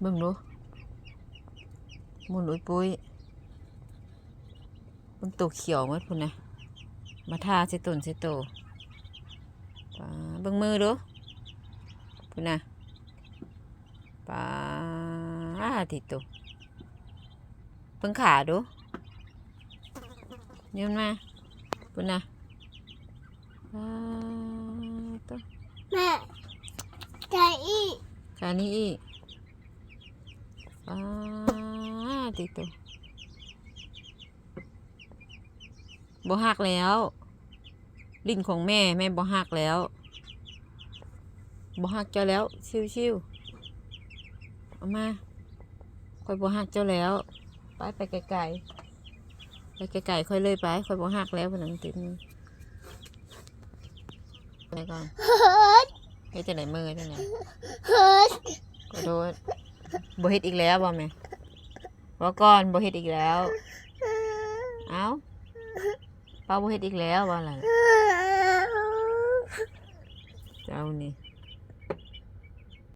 ເບິ່ງດູ ໝູນອຸ້ຍປຸ້ຍ ເບິ່ງໂຕຂຽວໝົດພຸ້ນນະ ມາທາໃສ່ຕົນໃສ່ໂຕ. ປາ ເບິ່ງມືດູ ພຸ້ນນະ ປາ ຕິໂຕ ເບິ່ງຂາດູ ຍືນມາ ພຸ້ນນະ ປາໂຕ ແມ່ ຂາອີກ ຂານີ້ອີກ ປາຕິໂຕ ບໍ່ຮັກແລ້ວ ຫຼິ້ນຂອງແມ່ ແມ່ບໍ່ຮັກແລ້ວ ບໍ່ຮັກເຈົ້າແລ້ວ ຊິວໆ ອອກມາ ຂ້ອຍບໍ່ຮັກເຈົ້າແລ້ວ ໄປ ໄປໄກໆ ໄປໄກໆ ຂ້ອຍເລີຍໄປ ຂ້ອຍບໍ່ຮັກແລ້ວ ພຸ້ນນະ ມັນຕິດມື ໄປກ່ອນ ເຮັດຈັ່ງໃດ ມືເຮັດຈັ່ງໃດ ຂໍໂທດ ບໍ່ເຮັດອີກແລ້ວບໍ່ແມ່ ເວົ້າກ່ອນ ບໍ່ເຮັດອີກແລ້ວ ເອົ້າ ປ້າບໍ່ເຮັດອີກແລ້ວ ວ່າລະ ເຈົ້ານີ້